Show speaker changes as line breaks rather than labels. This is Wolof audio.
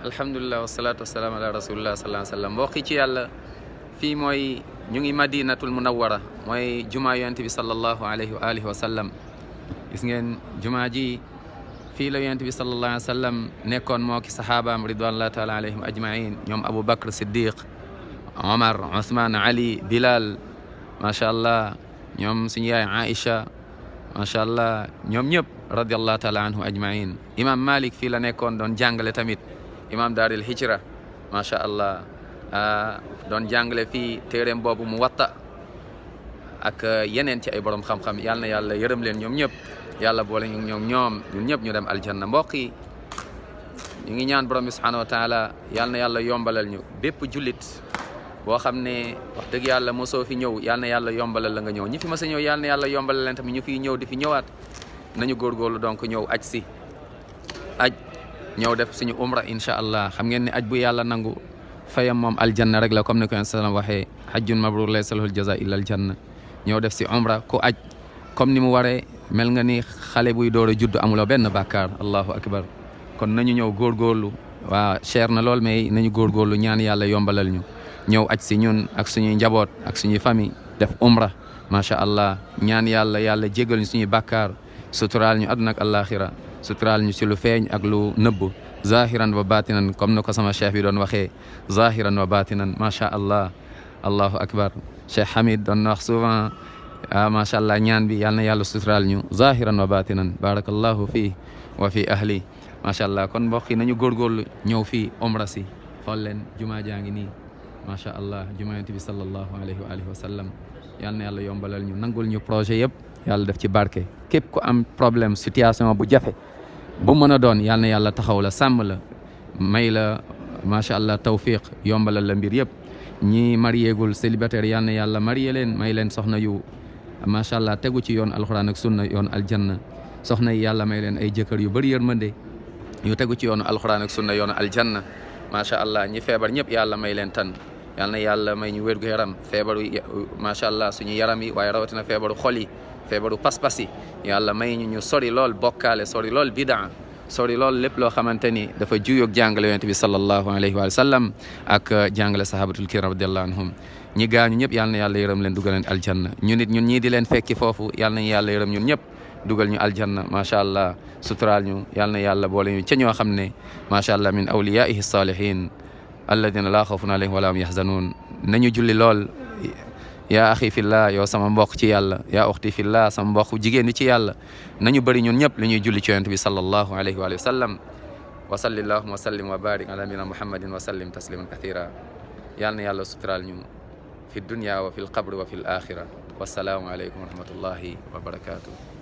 alhamdulilah wasalaatu wasalaam ala rasulillah sallallahu alayhi wa sallam mbokk yi ci yàlla fii mooy ñu ngi madinatul munawwara mooy jumaa yonent bi sallallahu alayhi wa alihi wa sallam gis ngeen jumaa ji fii la yonent bi sallallahu alayhi wa sallam nekkoon moo ki saxaabaam ridwanullahi taala alayhim ajmain ñoom Abu Bakr Siddiq Omar Ousmane Ali Bilal macha allah ñoom suñu yaay Aïcha macha allah ñoom ñëpp radiallahu taala anhu ajmain imam Malik fii la nekkoon doon jàngale tamit imam daaril hijra macha allah doon jàngale fii téeréem boobu mu watta ak yeneen ci ay borom xam-xam yal na yàlla yërëm leen ñoom ñëpp yàlla boole ñu ñoom ñun ñëpp ñu dem aljanna mbokk yi ñu ngi ñaan borom bi subhanahu wa taala yal na yàlla yombalal ñu bépp jullit boo xam ne wax dëgg yàlla mosoo fi ñëw yal na yàlla yombalal la nga ñëw ñi fi mos a ñëw yal na yàlla yombalal leen tamit ñu fiy ñëw di fi ñëwaat nañu góorgóorlu donc ñëw aj si aj ñëw def suñu umra incha allah xam ngeen ne aj bu yàlla nangu fayam moom aljanna rek la comme ni ko sallam waxee hajjun mabrur laysa lahul jaza illa aljanna ñëw def si umra ku aj comme ni mu waree mel nga ni xale buy door a judd amuloo benn bàkkaar allahu akbar kon nañu ñëw góorgóorlu waa cher na lool mais nañu góorgóorlu ñaan yàlla yombalal ñu ñëw aj si ñun ak suñuy njaboot ak suñuy famille def umra macha allah ñaan yàlla jégal ñu suñuy bàkkaar suturaal ñu àdduna ak alaxira suturaal ñu ci lu feeñ ak lu nëbb zahiran wa batinan comme na ko sama cheikh bi doon waxee zahiran wa batinan macha allah allahu akbar cheikh Hamid doon wax souvent macha allah ñaan bi yal na yàlla suturaal ñu zahiran wa batinan barakallahu fii wa fi ahli macha allah kon mbokk yi nañu góorgóorlu ñëw fii umra si xool leen jumaa jaa ngi nii macha allah jumaa yonent bi sallallahu alayhi wa alihi wa sallam yal na yàlla yombalal ñu nangul ñu projet yëpp yàlla def ci barke képp ku am problème situation bu jafe bu mën a doon yal na yàlla taxaw la sàmm la may la macha allah tawfiq yombalal la mbir yëpp ñi mariégul célibataire yal na yàlla marié leen may leen soxna yu macha allah tegu ci yoon alxuraan ak sunna yoon aljanna soxna yi yàlla may leen ay jëkkër yu bëri yërmande yu tegu ci yoonu alxuraan ak sunna yoonu aljanna macha allah ñi feebar ñëpp yàlla may leen tan yal na yàlla may ñu wérgu yaram feebaru macha allah suñu yaram yi waaye rawatina feebaru xol yi feebaru pas-pas yi yàlla may ñu sori lool bokkaale sori lool bidaa sori lool lépp loo xamante ni dafa juyoog jàngale yonent bi sallallahu alayhi wa sallam ak jàngale sahabatul kiram radiallahu anhum ñi gaañu ñëpp yal na yàlla yërëm leen dugal leen aljanna ñun it ñun ñii di leen fekki foofu yal nañu yàlla yërëm ñun ñëpp dugal ñu aljanna macha allah suturaal ñu yal na yàlla boole ñu ca ñoo xam ne macha allah min awliyaihi salihin alladina laa xawfun alayhim wala hum yaxzanuun nañu julli lool yaa axi fillah yow sama mbokk ci yàlla yaa uxti fillah sama mbokk jigéen ñi ci yàlla nañu bëri ñun ñëpp li ñuy julli ci yonent bi sallallahu alayhi wa sallam wa salli allahuma wa sallim wa barik ala nabina muhammadin wa sallim tasliman kathira yal na yàlla suturaal ñu fi dunya wa fi l qabri wa fi l axira wassalaamu aleykum wa rahmatullahi wa barakatuh